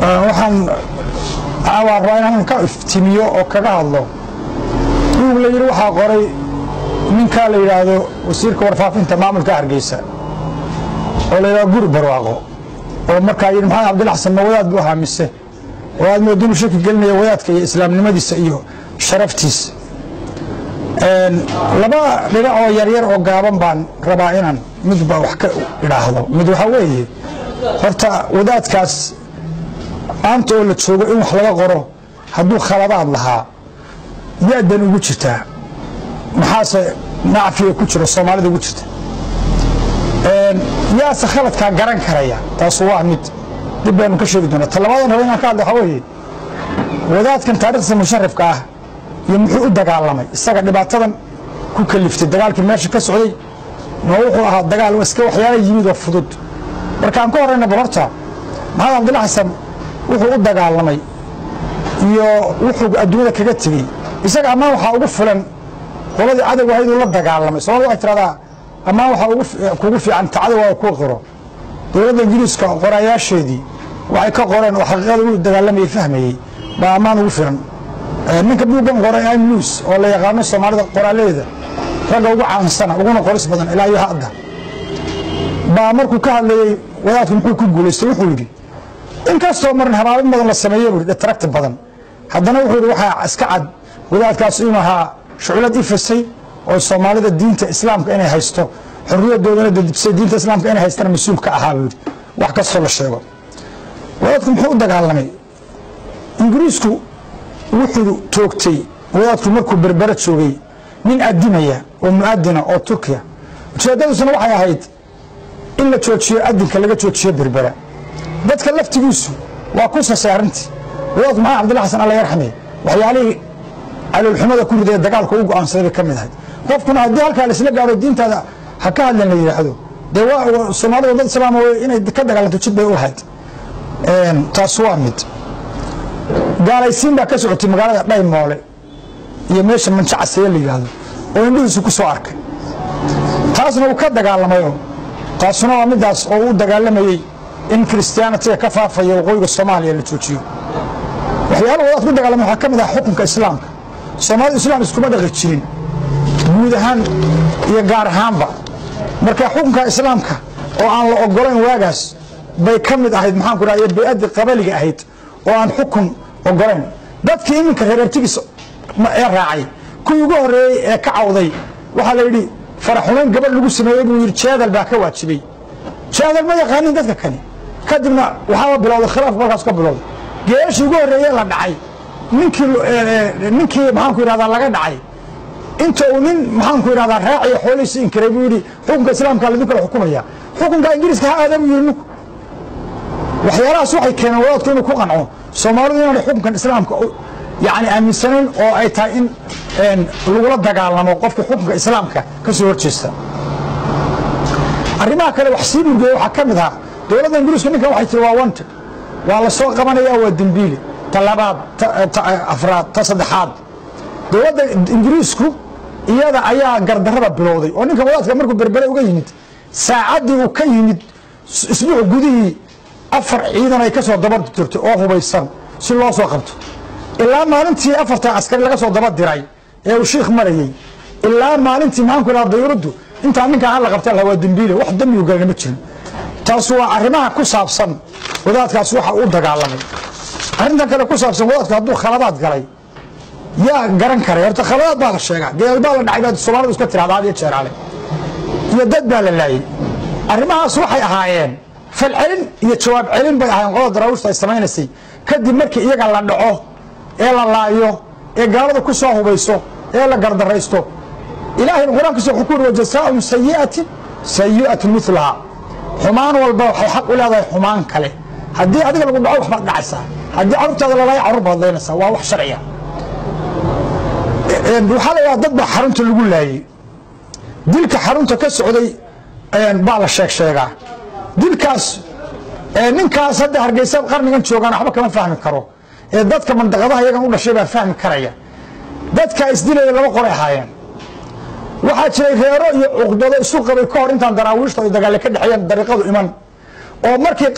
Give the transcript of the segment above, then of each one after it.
Waxaan caawa rabaa inaan ka iftimiyo oo kaga hadlo buug la yidhi waxaa qoray ninkaa la yidhaahdo wasiirka warfaafinta maamulka Hargeysa oo la yidhahdo Guri Barwaaqo, oo markaa yidhi Maxamed Cabdilla Xasan ma wadaad buu ahaa mise, oo aad moodo inuu shaki gelinaya wadaadka iyo islaamnimadiisa iyo sharaftiisa. Laba dhinac oo yaryar oo gaaban baan rabaa inaan midba wax ka idhaahdo. Mid waxaa weeye, horta wadaadkaas maanta oo la joogo in wax laga qoro hadduu khaladaad lahaa ya-dan ugu jirtaa, maxaase nacfiga ku jira Soomaalida ugu jirta? Yaase khaladkaa garan karaya? Taasu waa mid dib baynu ka sheegi doonaa. Talabaadan raba inaan ka hadla waxaa weeye wadaadkan taarikhdiisa musharifka ah iyo muxuu u dagaalamay, isaga dhibaatadan ku kaliftay. Dagaalkii meesha ka socday ma wuxuu ahaa dagaal iska waxyaala yimid oo fudud? Markaan ka horrayna bal horta Maxamed Cabdilla Xasan wuxuu u dagaalamay iyo wuxuu adduunyada kaga tegey, isaga ammaan waxaa ugu filan qoladii cadowga ahayd uu la dagaalamay. Soomaalida waxay tiradaa ammaan waxaa kugu fiican ta cadowga kuu qiro. Dowladda Ingiriiska qoraayaasheedii waxay ka qoreen oo xaqiiqada u dagaalamayay fahmayey baa ammaan ugu filan. Ninka buuggan qoray, Im News, oo la yaqaano Soomaalida qoraaladeeda ragga ugu caansana uguna qoris badan ilaa iyo hadda, baa markuu ka hadlayey wadaadku muxuu ku guulaystay, wuxuu yidhi inkastoo marin habaabin badan la sameeye buu yidhi, taragti badan, haddana wuxuu yidhi waxaa iska cad wadaadkaas inuu ahaa shuclad ifasay oo Soomaalida diinta Islaamka inay haysto, xorriyadoodana dadibsay, diinta Islaamka inay haystana mas-uul ka ahaa buu yidhi. Wax kastoo la sheego, wadaadku muxuu u dagaalamay? Ingiriisku wuxuu toogtay wadaadku markuu Berbera joogay nin addimaya oo mu'adina oo Turkiya. Ujeeddadiisuna waxay ahayd in la joojiyo adinka, laga joojiyo Berbera. Dadka laftigiisu waa ku sasay arrintii. Wadaadku Maxamed Cabdilla Xasan, alla yarxame, waxyaalihii caloolxumada ku ridaya dagaalka u go'aansaday bay ka mid ahayd. Qofkuna haddii halkaa laisla gaaro, diintaada ha ka hadlan la yidhaahdo, dee waa Soomaalida dad islaama wey, inay ka dagaalanto jid bay u lahayd. Taas waa mid. Gaalaysiin baa ka socotay magaalada Dhaymoole iyo meesha Manjacaseye la yidhaahdo oo indhihiisu ku soo arkay, taasna uu ka dagaalamayo. Taasuna waa midaas oo uu dagaalamayey in Christianity-ga ka faafaya waqooyiga Soomaaliya la joojiyo. Waxyaala wadaad ku dagaalamay waxaa ka mid ah xukunka Islaamka. Soomaalidu Islaam iskuma dhaqi jirin guud ahaan iyo gaar ahaanba. Marka xukunka Islaamka oo aan la ogolayn waagaas bay ka mid ahayd, maxaan ku dhahay, bay-addii qabaliga ahayd oo aan xukun ogolayn. Dadkii iminka reer abtigiis ee raacay, kuwii ugu horreeyey ee ka cawday, waxaa la yidhi faraxumayn gabadh lagu sameeyey buu yidhi jeedal baa ka waajibay. Jeedal ma yaqaanin dadka kani. Kadibna waxaaba bilowday khilaafku, markaas ka bilowday. Geeshii ugu horreeyey la dhacay, ninkii maxaan ku yidhahdaa laga dhacay, inta uu nin maxaan ku yidhahdaa raaciyo xoolihiisi inkiray buu yidhi xukunka Islaamka laidin kala xukumaya, xukunka Ingiriiska ha aada buu yidhi ninku. Waxyaalahaas waxay keeneen wadaadku inuu ku qanco Soomaalidu inaanay xukunkan Islaamka yani aaminsanayn oo ay tahay in lagula dagaalamo qofka xukunka Islaamka ka soo horjeesta. Arrimaha kale wax sii murgeeya waxaa ka mid ahaa dowladda Ingiriisku ninkan waxay tiri waa wanted, waa la soo qabanaya, waa dembiile. Ta labaad, ta afraad, ta saddexaad, dowladda Ingiriisku iyada ayaa gardarrada bilowday oo ninkan wadaadka markuu Berbere uga yimid, saacaddii uu ka yimid isbuuc gudihii afar ciidan ay ka soo daba dirtay oo hubaysan si loo soo qabto. Ilaa maalintii afarta askari laga soo daba diray ee uu shiikh marayey, ilaa maalintii maxaan ku idhaha dayuuraddu intaa ninkaa hala qabtay alla waa dembiile, wax dembigu galana ma jirin. Taas waa arrimaha ku saabsan wadaadkaas waxa uu dagaalamay. Arrintan kale ku saabsan wadaadku hadduu khaladaad galay yaa garan karay? Horta khaladaad baa la sheegaa, geel baa la dhacay baa Soomaalidu iska tirahda had iyo jeeraale, iyo dad baa la laayey. Arrimahaas waxay ahaayeen falcelin iyo jawaab celin bay ahaayeen qolada Daraawiishta ay samaynaysay kadib markii iyaga la dhaco ee la laayo ee gaalada ku soo hubayso ee la gardaraysto. Ilaahayna Qur-aankiisa wuxuu ku yidhi wajasaa'un sayi'atin sayi'atun milaha, xumaan walba waxay xaq u leedahay xumaan kale. Haddii adiga lagu dhaco waxbaad dhacaysaa, haddii carruurtaada la laayo carruur baad laynaysaa, waa wax sharciya. Waxaa la yidhaha dad baa xarunta lagu laayey. Dilka xarunta ka socday baa la sheeg sheegaa. Dilkaas ninkaas hadda Hargeysa qarnigan joogaan waxba kama fahmi karo, ee dadka mandaqadaha iyagan u dhashay baa fahmi karaya. Dadka isdilaya laba qolay ahaayeen. Waxaa jiray reero iyo cuqdado isu qabay ka hor intaan Daraawiishta ay dagaale ka dhexeeyeen dariiqadu iman, Oo markii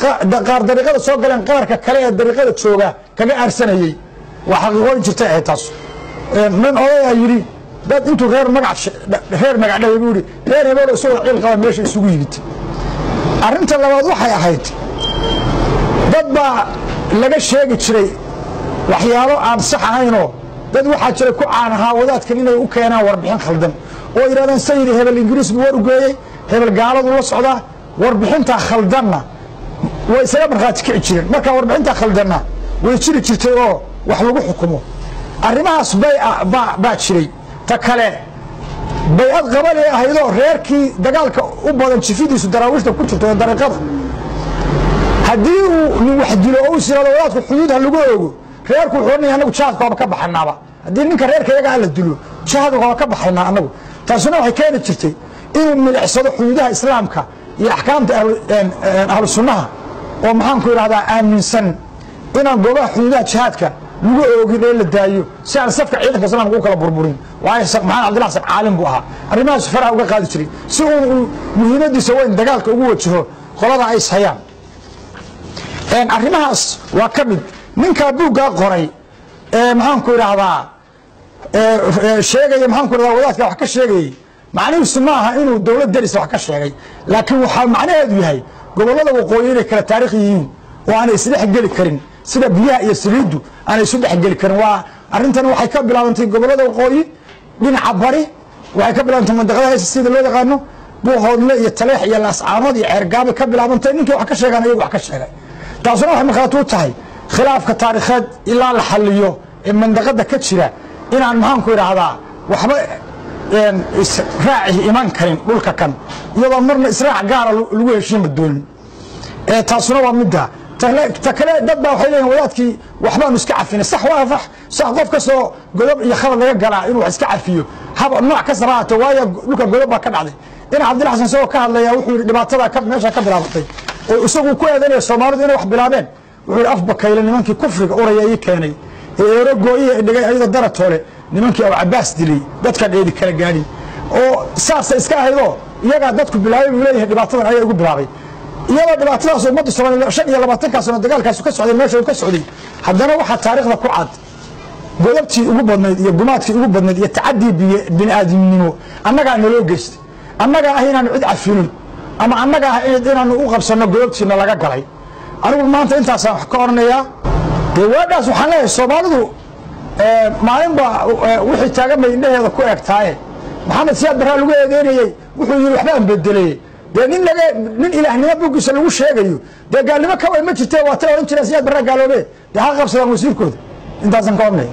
qaar dariiqada soo galeen, qaarka kale ee dariiqada jooga kaga aarsanayey. Waa xaqiiqooyin jirtay ahayd taas. Nin odayaa yidhi dad intuu reer magac reer magac dhabay buu yidhi reer hebel isagoo ciil qaba meesha isugu yimid. Arrinta labaad waxay ahayd dad baa laga sheegi jiray waxyaalo aan sax ahaynoo dad waxaa jiray ku caan ahaa wadaadkan inay u keenaan warbixin khaldan oo yidhahdaan sayidi hebel Ingiriis buu war u geeyey, hebel gaaladu la socdaa. Warbixintaa khaldanna way isaga markhaati kici jireen. Marka warbixintaa khaldanna way jiri jirtay oo wax lagu xukumo. Arrimahaas baa jiray. Ta kale, bay-ad qabali ahaydoo reerkii dagaalka u badan jifidiisu Daraawiishta ku jirto ee dariiqada, haddii uu nin wax dilo oo is yidhahdo wadaadku xuduud ha lagu oogo, reerku wuxuu odhanaya annagu jihaadka waaba ka baxanaaba. Haddii ninka reerka iyaga la dilo, jihaadka waaba ka baxaynaa annagu. Taasuna waxay keeni jirtay inuu milicsado xuduudaha Islaamka iyo axkaamta ahlu sunnaha oo, maxaanku idhahdaa, aaminsan inaan goobaha xuduudaha jihaadka lagu oogin ee la daayo si aan safka ciidanka Islaamka u kala burburin. Waayo Maxamed Cabdillah Xasan caalim buu ahaa, arrimahaas faraha uga qaadi jiray si uu muhiimadiisa weyn dagaalka ugu wajaho qolada ay ishayaan. Arrimahaas waa ka mid. Ninkaa buuggaa qoray ee, maxaanku idhaahdaa, sheegaya, maxaanku idhahdaa, wadaadka wax ka sheegayay, macnihiisu ma aha inuu dowlad darisa wax ka sheegay, laakiin waxaa macnaheedu yahay gobollada waqooyi inay kala taarikh yihiin oo aanay isdhex geli karin, sida biyaha iyo saliiddu aanay isu dhex geli karin. Waa arrintan waxay ka bilaabantay gobollada waqooyi dhinaca bari, waxay ka bilaabantay mandaqada heesa sida loo yaqaano, Buuhoodle iyo Taleex iyo Laascaanood iyo Ceergaabay ka bilaabantay. Ninkii wax ka sheegaan iyagu wax ka sheegay. Taasuna waxay markhaati u tahay khilaafka taarikheed ilaa la xalliyo ee mandaqada ka jira inaan, maxaanku idhaahdaa, waxba israaci iman karin dhulka kan, iyadoo marna israac gaara lagu heshiima doonin. Taasuna waa midda. Ta kale, dad baa waxay leeyihin wadaadkii waxbaanu iska cafinay. Sax, waa sax sax. Qof kastoo godob iyo khalad laga galaa inuu wax iska cafiyo, haba nooc kastaba haato, waayo dhulka godob baa ka dhacday. Ina Cabdilla Xasan isagoo ka hadlaya wuxuu yidhi dhibaatada ka meesha ka bilaabatay oo isagu ku eedanaya Soomaalidu inay wax bilaabeen, wuxuu yidhi: "Af bakayle nimankii kufriga uraya ii keenay ee eero gooyihi dhigay ayadoo daratoole, nimankii Abu Cabaas dilay, dadkan eedi kala gaadhin." Oo saasa iska ahaydoo iyagaa dadku bilaabay buu leeyahay, dhibaatadan ayaa igu bilaabay. Iyadoo dhibaatadaas ummadda Soomaaliya 25-kaa sano dagaalkaasi ka socday meesha uu ka socday, haddana waxaa taariikhda ku cad godobtii ugu badnayd iyo gumaadkii ugu badnayd iyo tacadii bini aadamnimo annagaa naloo geystay. Annagaa ah inaanu cid cafinin ama annaga ah inaanu u qabsanno godobtiina laga galay. Anigu maanta intaasaan wax ka odhanayaa. Dee waadhaas waxaan leeyahay, Soomaalidu maalinba wixii taagan bay indhaheeda ku eg taaye. Maxamed Siyaad Barraa lagu eedeynayey, wuxuu yidhi waxbaan bedelay. Dee nin laga nin ilaahnimo buggiisa lagu sheegayo, dee gaalnimo ka way ma jirtee? Waatay odhan jireen Siyaad Barraa gaaloobe. Dee ha qabsadaan wasiirkooda. Intaasaan ka odhanaya.